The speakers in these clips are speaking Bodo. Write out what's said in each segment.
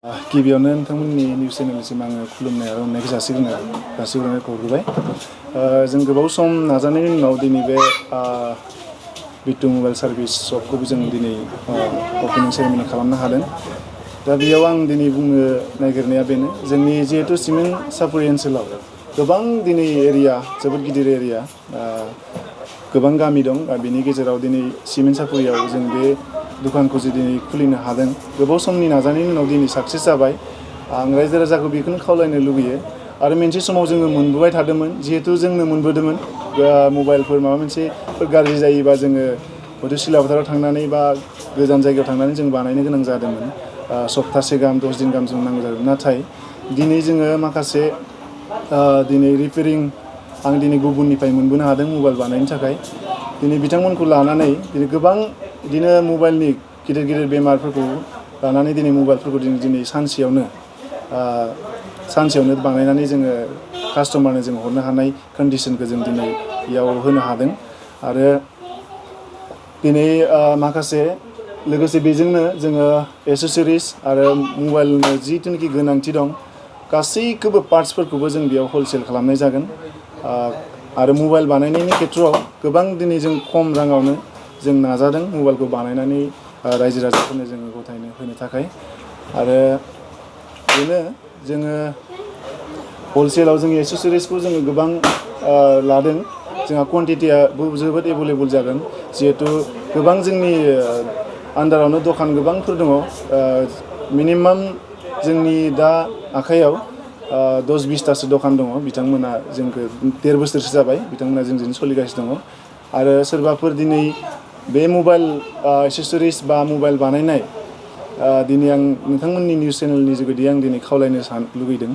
गिबियावनो नोंथांमोननि निउस चेनेलसिम आङो खुलुमनाय आरो अननायखौ जासिग्रोनायखौ हरबाय। जों गोबाव सम नाजानायनि उनाव दिनै बे बिट्टु मबाइल सार्भिस शपखौबो जों दिनै अपेनिं सेरेमनि खालामनो हादों। दा बेयाव आं दिनै बुंनो नागिरनाया बेनो, जोंनि जिहेतु सिमेन्ट सापरि ओनसोलाव गोबां दिनै एरिया, जोबोद गिदिर एरिया, गोबां गामि दं। बेनि गेजेराव दिनै सिमेन्ट सापरियाव जों बे दुखानखौ जे दिनै खुलिनो हादों, गोबाव समनि नाजानायनि उनाव दिनै साक्सेस जाबाय। आं रायजो राजाखौ बेखौनो खावलायनो लुगैयो। आरो मोनसे समाव जोङो मोनबोबाय थादोंमोन, जिहेतु जोंनो मोनबोदोंमोन मबाइलफोर माबा मोनसेफोर गाज्रि जायोबा जोङो हयथ' सिलाफोथाराव थांनानै बा गोजान जायगायाव थांनानै जों बानायनो गोनां जादोंमोन। सप्तासे गाहाम 10 दिन गाहाम जों नांगौ जादों। नाथाय दिनै जोङो माखासे दिनै रिपेयारिं आं दिनै गुबुननिफ्राय मोनबोनो हादों मबाइल बानायनो थाखाय। दिनै बिथांमोनखौ लानानै दिनै गोबां बिदिनो मबाइलनि गिदिर गिदिर बेमारफोरखौ लानानै दिनै मबाइलफोरखौ दिनै सानसेयावनो बानायनानै जोङो कास्टमारनो जों हरनो हानाय कन्डिसनखौ जों दिनै बेयाव होनो हादों। आरो दिनै माखासे लोगोसे बेजोंनो जोङो एसेसरिस आरो मबाइलनो जिथुनाखि गोनांथि दं गासैखौबो पार्ट्सफोरखौबो जों बेयाव हलसेल खालामनाय जागोन। आरो मबाइल बानायनायनि खेथ्रआव गोबां दिनै जों खम राङावनो जों नाजादों मबाइलखौ बानायनानै रायजो राजाफोरनो जोङो गथायनो होनो थाखाय। आरो बेनो जोङो हलसेलाव जोंनि एसेसरिसखौ जोङो गोबां लादों। जोंहा कुवान्टिटियाबो जोबोद एभेलेबल जागोन, जिहेथु गोबां जोंनि आन्दारावनो दखान गोबांफोर दङ। मिनिमाम जोंनि दा आखाइयाव 10-20थासो दखान दङ। बिथांमोना जोंखौ 1.5 बोसोरसो जाबाय, बिथांमोना जोंजों सोलिगासिनो दङ। आरो सोरबाफोर दिनै बे मबाइल एसेसरिस बा मबाइल बानायनाय दिनै आं नोंथांमोननि निउस चेनेलनि जुगेदि आं दिनै खावलायनो लुगैदों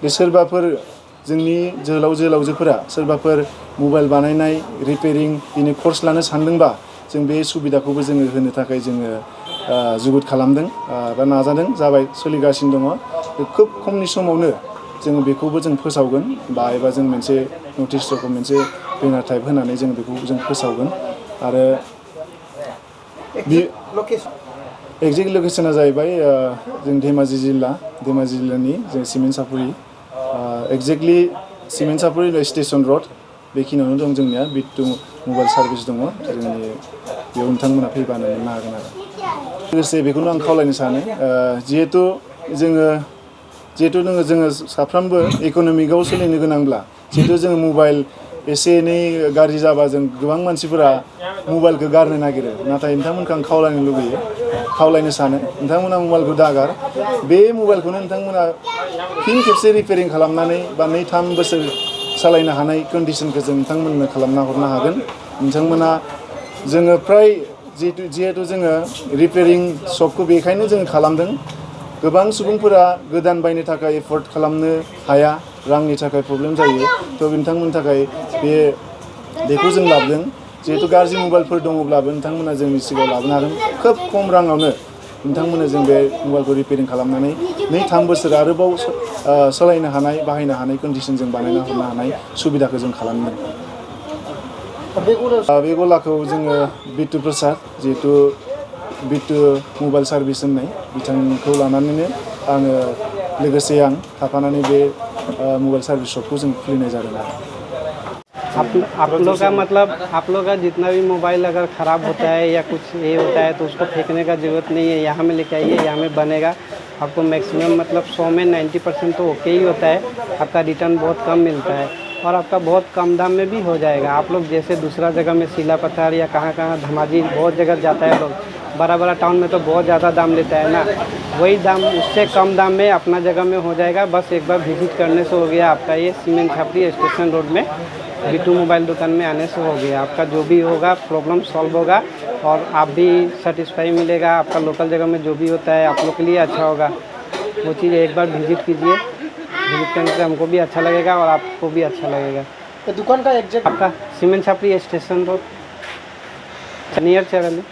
जे सोरबाफोर जोंनि जोहोलावजोफोरा सोरबाफोर मबाइल बानायनाय रिपेयारिं दिनै कर्स लानो सानदोंबा जों बे सुबिदाखौबो जोङो होनो थाखाय जोङो जुगुद खालामदों बा नाजादों, जाबाय, सोलिगासिनो दङ। खोब खमनि समावनो जोङो बेखौबो जों फोसावगोन एबा जों मोनसे नटिसफोरखौ मोनसे बेनार टाइप होनानै जों बेखौ जों फोसावगोन। आरो एक्जेक्ट लकेसना जाहैबाय जों धेमाजि जिल्लानि जों सिमेन्ट सापरि, एक्जेक्टलि सिमेन्ट सापरि स्टेसन रड बेखिनियावनो दं जोंनिया बिट्टु मबाइल सार्भिस दङ। जोंनि बेयाव नोंथांमोना फैबानो मोननो हागोन। आरो लोगोसे बेखौनो आं खावलायनो सानो, जिहेतु जोङो साफ्रोमबो इक'नमिकआव सोलिनो गोनांब्ला, जिहेतु जोङो मबाइल एसे एनै गाज्रि जाबा जों गोबां मानसिफोरा मबाइलखौ गारनो नागिरो। नाथाय नोंथांमोनखौ आं खावलायनो सानो, नोंथांमोना मबाइलखौ दागार। बे मबाइलखौनो नोंथांमोना फिन खेबसे रिपेयारिं खालामनानै बा 2-3 बोसोर सालायनो हानाय कन्डिसनखौ जों नोंथांमोननो खालामना हरनो हागोन। नोंथांमोना जोङो फ्राय जिहेतु जोङो रिपेयारिं शपखौ बेखायनो जों खालामदों, गोबां सुबुंफोरा गोदान बायनो थाखाय एफर्ड खालामनो हाया, रांनि थाखाय प्रब्लेम जायो। थ' नोंथांमोननि थाखाय बेखौ जों लाबोदों। जिहेतु गाज्रि मबाइलफोर दङब्लाबो नोंथांमोना जोंनि सिगाङाव लाबोनो हागोन। खोब खम राङावनो नोंथांमोननो जों बे मबाइलखौ रिपेयारिं खालामनानै 2-3 बोसोर आरोबाव सालायनो हानाय, बाहायनो हानाय कन्डिसन जों बानायना हरनो हानाय सुबिदाखौ जों खालामदों। बे गलाखौ जोङो बिट्टु प्रसाद, जिहेतु बिट्टु मबाइल सार्भिस होननाय बिथांखौ लानानैनो आङो लोगोसे आं थाफानानै बे मबाइल सार्भिस शपखौ जों खुलिनाय जादों। आप लोग का मतलब आप लोग का जितना भी मोबाइल अगर ख़राब होता है या कुछ ये होता है तो उसको फेंकने का ज़रूरत नहीं है, यहाँ में लेके आइए, यहाँ में बनेगा। आपको मैक्सिमम मतलब 100 में 90% तो ओके ही होता है। आपका रिटर्न बहुत कम मिलता है और आपका बहुत कम दाम में भी हो जाएगा। आप लोग जैसे दूसरा जगह में सिलापत्थर या कहाँ धमाजी बहुत जगह जाता है लोग, बड़ा टाउन में तो बहुत ज़्यादा दाम लेता है ना, वही दाम उससे कम दाम में अपना जगह में हो जाएगा। बस एक बार विजिट करने से हो गया आपका ये सीमेंट छापरी स्टेशन रोड में बिट्टू मोबाइल दुकान में आने से हो गया। आपका जो भी होगा प्रॉब्लम सॉल्व होगा और आप भी सेटिस्फाई मिलेगा। आपका लोकल जगह में जो भी होता है आप लोग के लिए अच्छा होगा। वो चीज़ एक बार विजिट कीजिए, विजिट करने से हमको भी अच्छा लगेगा और आपको भी अच्छा लगेगा। तो दुकान का एग्जैक्ट आपका cement Chhapri station road near चैरली।